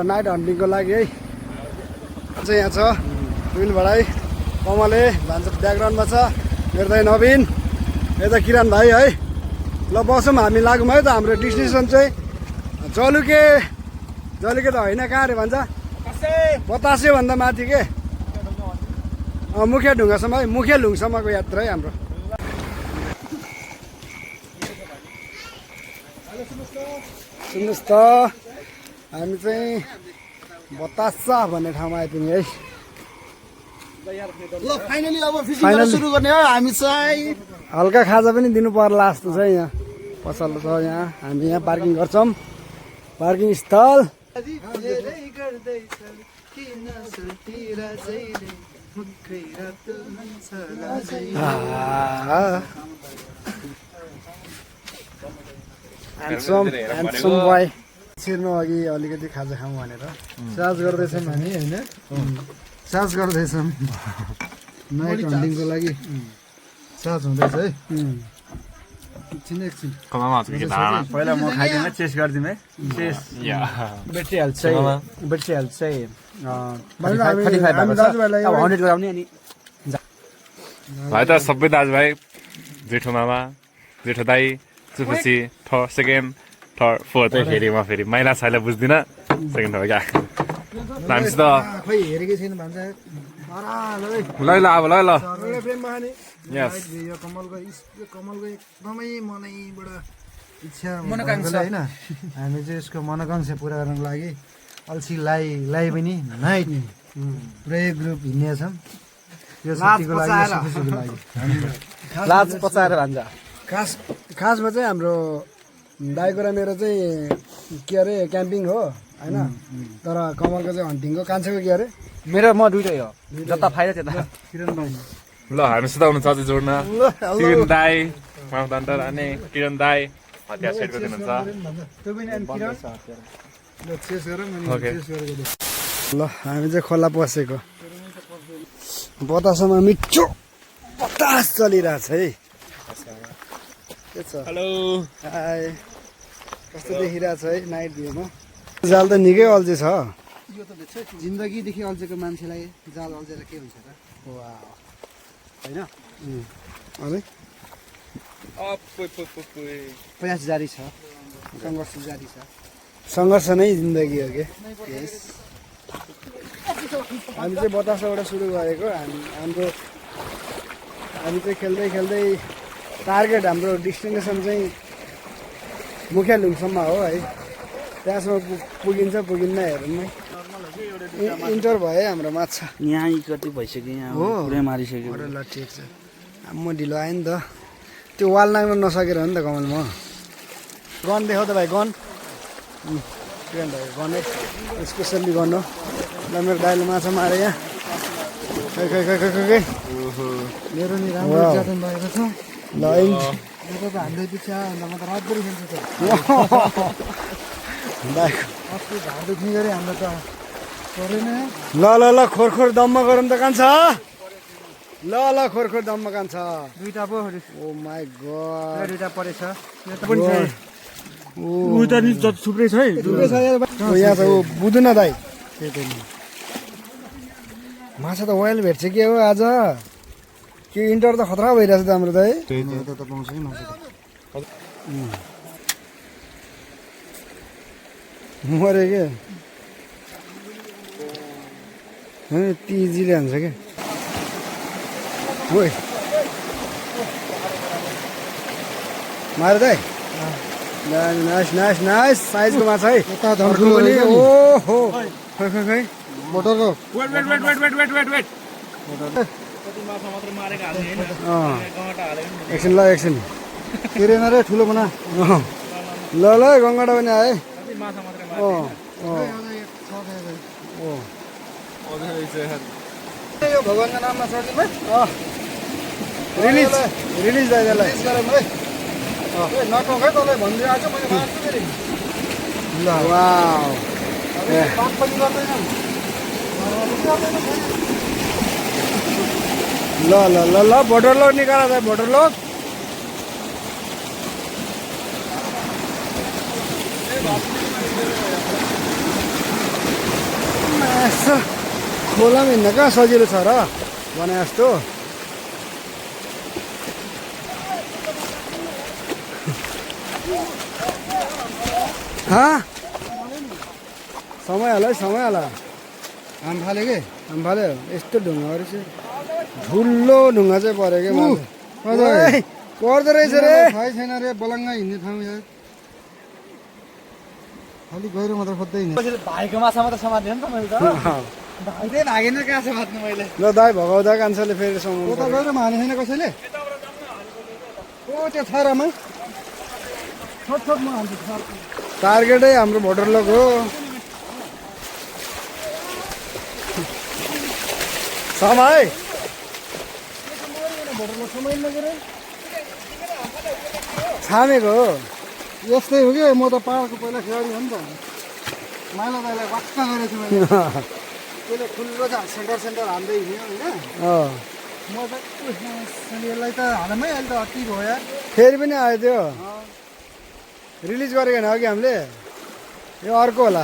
Night हन्टिङको लागि है चाहिँ यहाँ छ विल भाइ कमले भान्सा ब्याकग्राउन्डमा छ मेरो दाइ नवीन यता किरण भाइ है ल बसौँ हामी लागौँ है त हाम्रो डेस्टिनेसन चाहिँ जलुके त होइन कहाँ अरे भन्छ बतासे भन्दा माथि के मुखिया ढुङ्गासम्म है मुखिया लुङसम्मको यात्रा है हाम्रो सुन्नुहोस् त हामी चाहिँ बतासा भन्ने ठाउँमा आइपुग्यौँ है ल फाइनली अब फिसिङ सुरु गर्ने हो हामी चाहिँ हल्का खाजा पनि दिनु पर्ला जस्तो छ यहाँ पसलो छ यहाँ हामी यहाँ पार्किङ गर्छौँ पार्किङ स्थल ह्यान्डसम बोय छिर्नु अघि अलिकति खाजा खाऊँ भनेर चार्ज गर्दैछौँ हामी होइन चार्ज गर्दैछौँ नाइट हन्टिङको लागि चार्ज हुँदैछ है एकछिन पहिला म खाइदिउँ चेस्ट गरिदिउँ है ब्याट्री हेल्थ चाहिँ 100 गराउने अनि भाइ त सबै दाजुभाइ जेठो मामा जेठो दाई चुपछि सेकेन्ड थर्ड फोर्थ फेरि म फेरि माइला छैन बुझ्दिनँ सेकेन्ड हो क्या हामीसित खोइ हेरेकै छैन भन्छ ल अब ल यस यो कमलको एकदमै मनैबाट इच्छा मनोकांक्षा होइन हामी चाहिँ यसको मनोकांक्षा पुरा गर्नको लागि अल्छीलाई पनि नाइट पुरै ग्रुप हिँड्नेछौँ यो छुट्टीको लागि खुसीको लागि लाज पचाएर भन्छ खासमा चाहिँ हाम्रो दाइको र मेरो चाहिँ के अरे क्याम्पिङ हो होइन तर कमलको चाहिँ हन्टिङको कान्छेको के अरे मेरो म दुइटै हो जता फाइदा त्यता ल हामीसित आउनुहुन्छ अझै जोड्न किरण दाई मामदण्डर अनि किरण दाई हतियार सेट गरिदिनुहुन्छ त्यो पनि अनि किरण ल चेस गरौँ अनि ओके। चेस गरेर ल हामी चाहिँ खोला पसेको बतासमा मिठो बतास चलिरहेछ है के छ हेलो हाई कस्तो देखिरहेछ है नाइट भ्यूमा जाल त निकै अल्छे छ यो त जिन्दगीदेखि अल्झेको मान्छेलाई जाल अल्झेर के हुन्छ र होइन अरे प्रयास जारी छ सङ्घर्ष जारी छ सङ्घर्ष नै जिन्दगी हो कि हामी चाहिँ बतासबाट सुरु गरेको हामी चाहिँ खेल्दै खेल्दै टार्गेट हाम्रो डेस्टिनेसन चाहिँ मुखिया लुङसम्म हो है त्यहाँसम्म पुगिन्छ पुगिन्न हेरौँ है इन्टर भयो है हाम्रो माछा यहाँ कति भइसक्यो यहाँ हो पुरै मारिसक्यो ल ठिक छ अब म ढिलो आएँ नि त त्यो वाल नाग्न नसकेर हो नि त कमल म गन देखाउ त भाइ गन के भन्छ गन है स्पेसल्ली गन हो ल मेरो दाइले माछा मारे यहाँ खै खै खै खै खै खै मेरो नि राम्रो उद्घाटन भएको छ ल यो त हान्दै पछि आयो भन्दा म त रातभरि खेल्छु त दाइको अस्ति घाँट दुख्ने गरी हाम्रो त परेन ल ल ल खोर दममा गरौँ त कान्छ ल ल खोर दममा कान्छ दुईटा पो ओ माई गड दुईटा परेछ उता नि थुप्रै छ है यहाँ त ऊ बुझ्नु न दाइ माछा त वाइल भेट्छ के हो आज के इन्टर त खतरा भइरहेछ त हाम्रो दाइ त पाउँछ है माछा मरे के यति इजीले हान्छ क्या ओइ मारे दाइ नाइस नाइस नाइस साइजको माछा है धर्कुलो पनि ओहो खै खै खै मोटरको एकछिन ल एकछिन तिरेन रे ठुलो बना ल ल गङ्गाटा पनि आए यो भगवान्को नाममा सकिम है रिलिज रिलिज दाइलाई गरौँ है नटोक है तँलाई भनिदिएको आज मैले मार्छु फेरि ल वाउ पाँच पनि गर्दैन ल ल ल ल भोटर लोड निकाला दाइ भोटर लोड यसो खोलामा हिँड्न कहाँ सजिलो छ र भने जस्तो समय होला है समय होला आम फाल्यो के आम फाल्यो यस्तो ढुङ्गाहरू चाहिँ ठुलो ढुङ्गा चाहिँ पऱ्यो क्या पर्दो रहेछ रे थाहै छैन रे बलङ्गा हिँड्ने ठाउँ यार अलिक गहिरो मात्र खोज्दै हिँड्ने भाइको माछा मात्र समात्यो नि त मैले त भाइले भागेन कहाँ छ भाग्नु मैले ल दाइ भगाउँदा कान्छाले फेरि समाउनु उता गहिरोमा हाने छैन कसैले ओ त्यो छरामा छोटमा हाल्छु टार्गेटै हाम्रो भोटर लोक हो समय छामेको हो यस्तै हो कि म त पाहाडको पहिला खेलाडी हो नि त माइला दाइलाई वाक्क गरेको छु मैले त्यसले ठुलो सेन्टर हान्दै हिँड्यो होइन म त यसलाई त हालमै अहिले त अति भयो यार फेरि पनि आयो त्यो रिलिज गरेको होइन अघि हामीले यो अर्को होला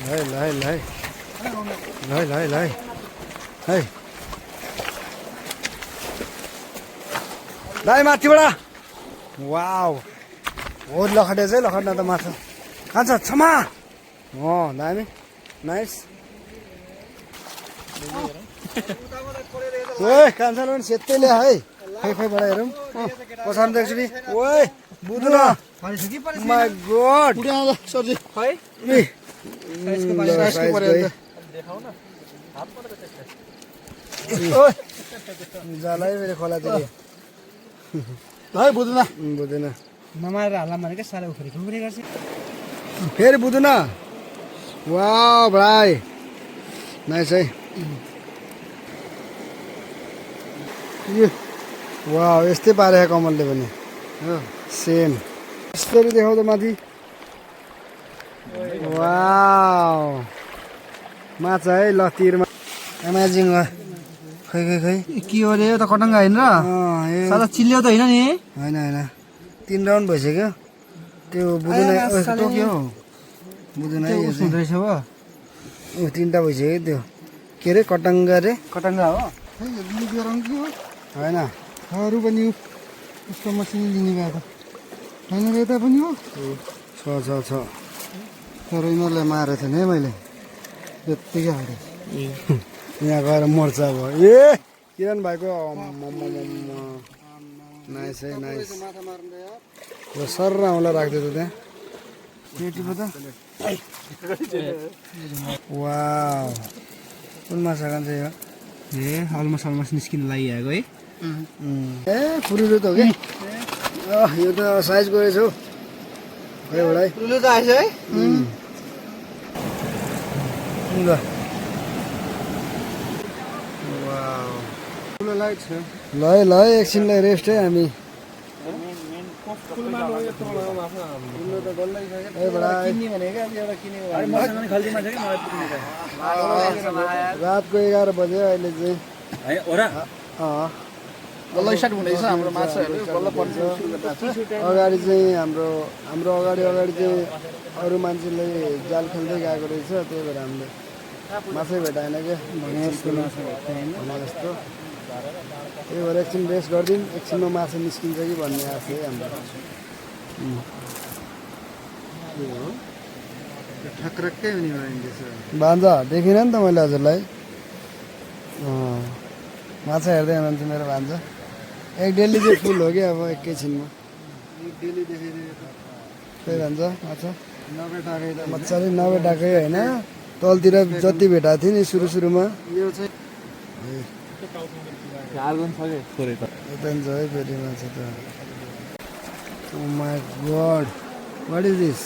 है ल है ल है ल है ल है ल है है दाइ माथिबाट वाउ हो लखटे चाहिँ लखट्न त माछा खान्छ क्षमा दामी नाइस ओए कान्छाले पनि सेतै ल्या है खैबाट हेरौँ पछाडि देख्छु नि ओए बुझ्नु न माई गड सरजी खै जाला है मेरो खोलातिर है बुझ्नु बुझेन नमारेर हाल्ला भने क्या साह्रै उफ्री खुम्री गर्छ फेरि बुझ्नु न वाउ भाइ नाइस है वाउ यस्तै पारेको कमलले पनि सेम यसरी देखाउँदा माथि वाउ माछा है ल तिरमा एमाजिङ खै खै खै के हो रे यो त कटङ्गा होइन र साला चिल्लियो त होइन नि होइन होइन 3 राउन्ड भइसक्यो त्यो बुझेन टोक्यो बुझेन है हुँदो रहेछ हो 3टा भइसक्यो त्यो के अरे कटङ्गा रे कटङ्गा हो खै यो लिएको रङ के हो होइन अरू पनि उसको मसिन लिने गयो त होइन रे यता पनि हो छ तर यिनीहरूलाई मारेको थिएँ नि है मैले यत्तिकै हालेँ यहाँ गएर मर्छ अब ए किरण भाइको नाइस है नाइस माछा मार्नु ल सर आउँला राख्दै त त्यहाँ पेटीको त वाउ कुन माछा खान्छ यो ए अलमोस्ट निस्किनु लागिहाल्यो है ए फुरुलो त हो कि यो त साइज गरेछ हौ खै भाइ ठुलो त आएछ है ल वाउ ठुलो लाइट छ ल है एकछिनलाई रेस्ट है हामी रातको 11 बज्यो अहिले चाहिँ बल्ल स्टार्ट हुँदैछ हाम्रो माछाहरू बल्ल पर्छ अगाडि चाहिँ हाम्रो अगाडि चाहिँ अरू मान्छेले जाल खेल्दै गएको रहेछ त्यही भएर हामीले माछै भेटाएन क्या भने जस्तो त्यही भएर एकछिन रेस्ट गरिदिउँ एकछिनमा माछा निस्किन्छ कि भन्ने आश है हाम्रो ठक्रक्कै हुने भान्जा देखिनँ नि त मैले हजुरलाई माछा हेर्दै हुनुहुन्छ मेरो भान्जा एक डेली चाहिँ फुल हो कि अब एकैछिनमा डेली देखाइदियो त्यही भन्छ माछा नभेटाएकै त मजाले नभेटाएकै होइन तलतिर जति भेटाएको थियो नि सुरुमा यो चाहिँ यता छ है फेरि माछा त oh my god what is this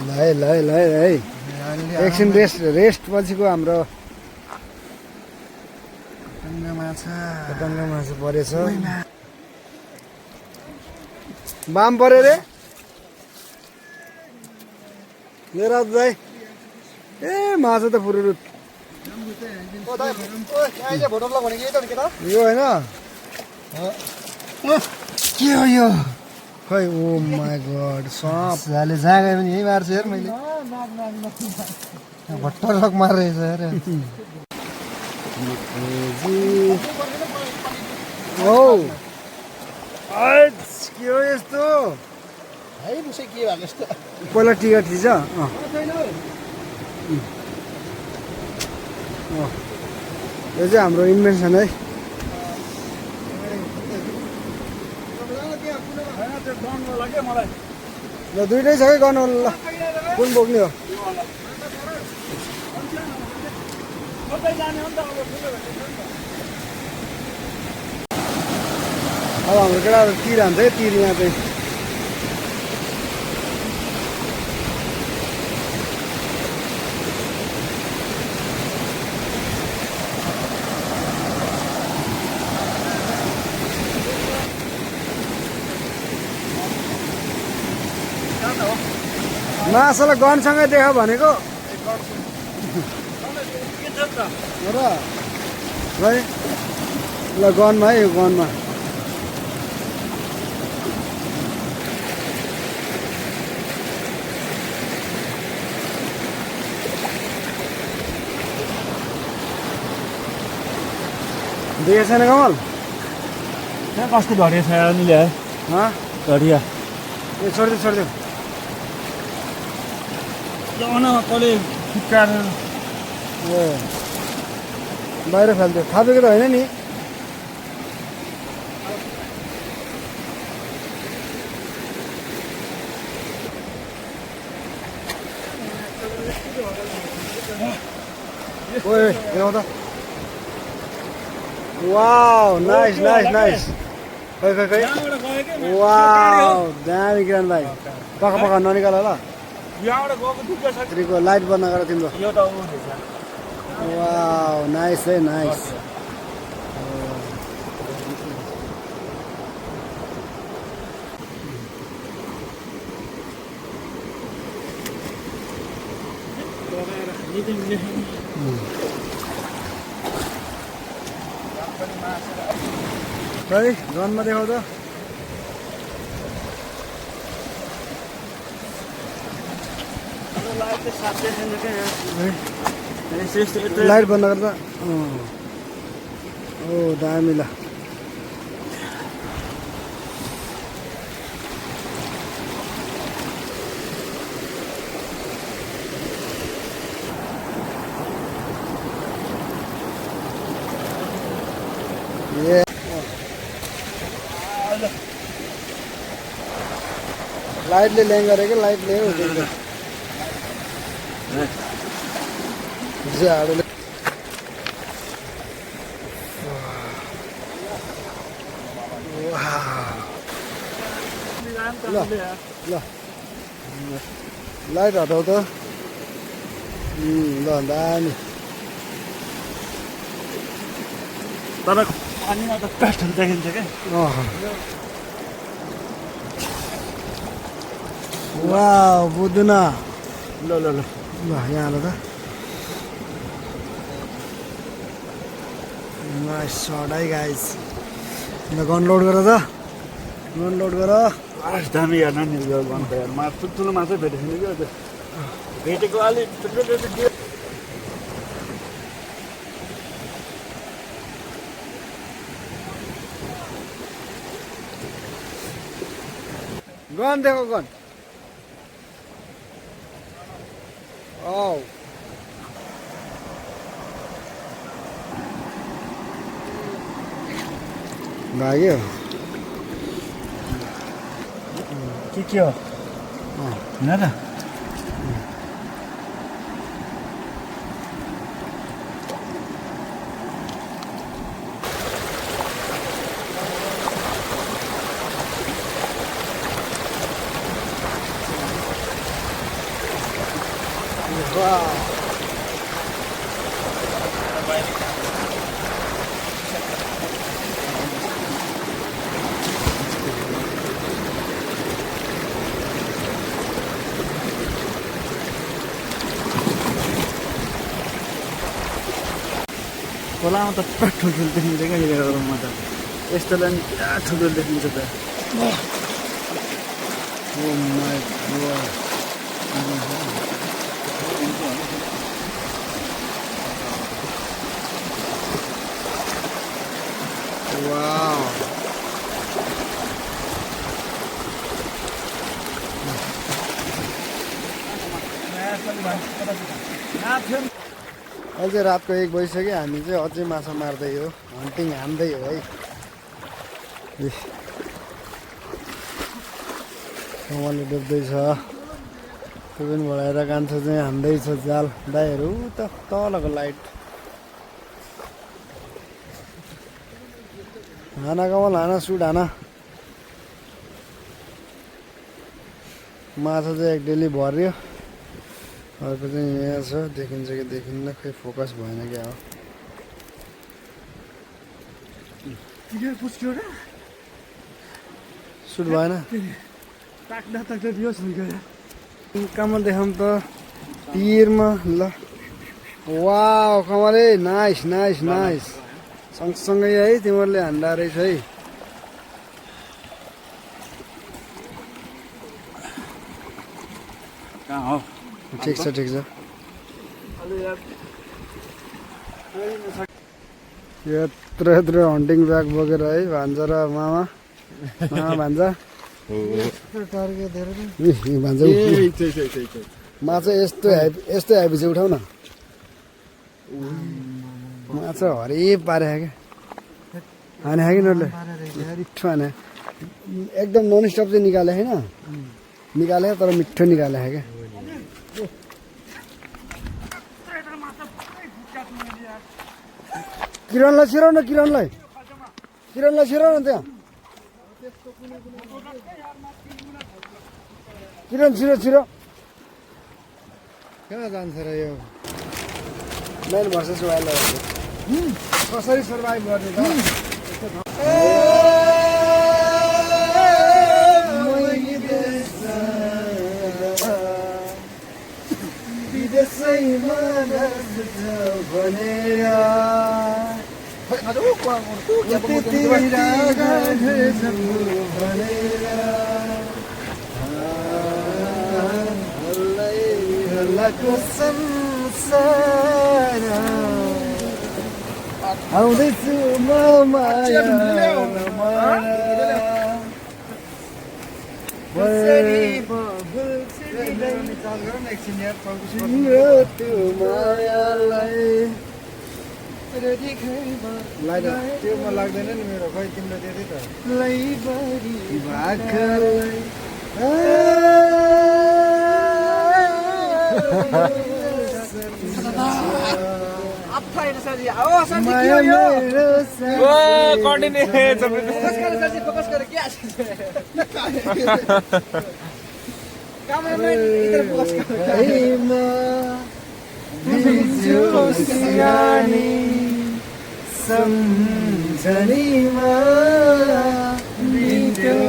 ल है एकछिन रेस्ट पछिको हाम्रो कटङ्गा माछा परेछ बाम पऱ्यो रे लिएर आउँछ दाइ ए माछा त फुरुरु भोटर भनेको यही त नि के त यो होइन के हो यो खै ओ माई गड सप झाले जहाँ गए पनि यही मार्छु हेर मैले भट्टर रक मारेछ हेर ओ के हो यस्तो है मुसै के भएको यस्तो पहिला टिकट थिच यो चाहिँ हाम्रो इन्भेन्सन है ल दुइटै छ है गर्नु ल कुन बोक्ने हो अब हाम्रो केटाहरू तिर हान्छ है तिर यहाँ चाहिँ मासला गनसँगै देख भनेको र है ल गनमा है यो गनमा देखेको छैन कमल त्यहाँ कस्तो घडिया छ नि ल्याए घडिया ए छोडिदियो छोडिदियो जमानामा कसले फिटकार ए बाहिर फाल्थ्यो थापेको त होइन नि ओए हेरौ त वाउ नाइस नाइस नाइस खै खै खै वाउ दामी किरण भाइ पक्का पक्का ननिकाल ल यहाँबाट गएको दुःख छ तिमीको लाइट बन्द गर तिम्रो यो त आउँदैछ वाउ नाइस है नाइस खै गनमा देखाउ त लाइट बन्द गर्दा ओ दामी ल लाइटले ल्याङ गरेको लाइटले हो झाडुले ल ल लाइट हटाउ त ल दामी तपाईँको पानीमा त पेस्टहरू देखिन्छ क्या वाउ बुझ्दैन ल ल ल ल यहाँ हाल त नाइस सट है गाइस ल गन लोड गर त गन लोड गर दामी यार नानीहरू यो गर्नु त यार ठुल्ठुलो माछै भेटेको छैन क्या भेटेको अलिक ठुल्ठुलो गन देखो गन औ भाग्यो के हो होइन त खोलामा त ठुल्ठुलो देखिन्छ क्या यो बेलामा त यस्तोलाई नि क्या ठुलो देखिन्छ त ओ माई गॉड वाओ अझै रातको 1 बजिसक्यो हामी चाहिँ अझै माछा मार्दै हो हन्टिङ हान्दै हो है कमलले डुब्दैछ त्यो पनि बढाएर कान्छो चाहिँ हान्दैछ जाल दाइहरू त तलको लाइट हाना कमल हाना सुट हाना माछा चाहिँ एक डेली भर्यो अर्को चाहिँ यहाँ छ देखिन्छ कि देखिन्न खै फोकस भएन क्या हो सुट भएन कमल देखाउँ त पिरमा ल वाउ कमले नाइस नाइस नाइस सँगसँगै है तिमीहरूले हान्दा रहेछ है कहाँ हो ठिक छ ठिक छ यत्रो यत्रो हन्टिङ ब्याग बोकेर है भान्जा र मामा मामा भान्जा भान्जा माछा यस्तो हेभी चाहिँ उठाउ न माछा हरि पारे क्या हाने कि नले मिठो हाने एकदम नन स्टप चाहिँ निकाले होइन निकाले तर मिठो निकाले क्या किरणलाई छिराउ न किरणलाई छिराउ न त्यहाँ किरण छिरो कहाँ जान्छ र यो मेन भर्सेस वाइल्ड लाइफ कसरी सर्भाइभ गर्ने त विदेशैमा भनेर आउँदैछु म माया त्योमा लाग्दैन नि मेरो खै तिम्रो सम्झनीमा बित्यो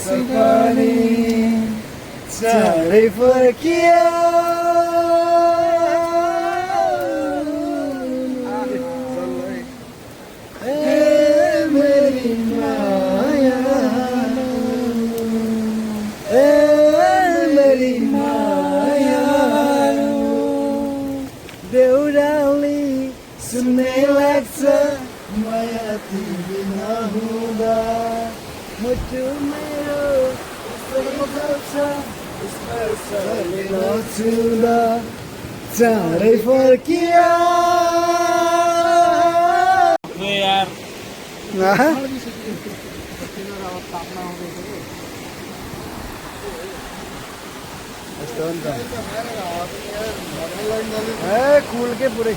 सुपानी चाँडै फर्किया देउराली सुन्ने लाग्छ माया तिमी नहुँदा मुटु मेरो स्पर्शले नछुँदा चाँडै फर्किया यस्तो हो नि त ए कुल के पुरै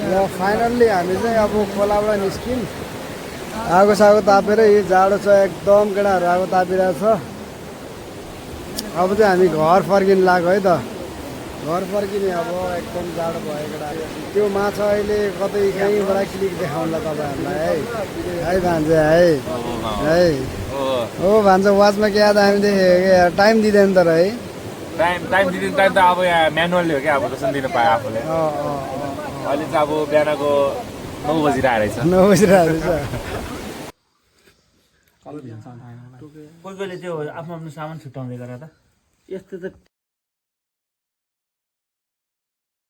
ल फाइनल्ली हामी चाहिँ अब खोलाबाट निस्क्यौँ आगो सागो तापेर यो जाडो छ एकदम केटाहरू आगो तापिरहेको छ अब चाहिँ हामी घर फर्किनु लाग्यो है त घर फर्किने अब एकदम जाडो भयो केटा त्यो माछा अहिले कतै कहीँबाट क्लिक देखाउँला तपाईँहरूलाई है भान्जे है हो भान्जा वाचमा के याद हामी देखेको टाइम दिँदैन तर है टाइम दिने टाइम त अब यहाँ म्यानुअलले हो क्या अब जसरी दिन पायो आफूले अहिले चाहिँ अब बिहानको 9 बजिरहेको रहेछ 9 बजिरहेको रहेछ कोही कोहीले त्यो आफ्नो आफ्नो सामान छुट्याउँदै गरेर त यस्तो त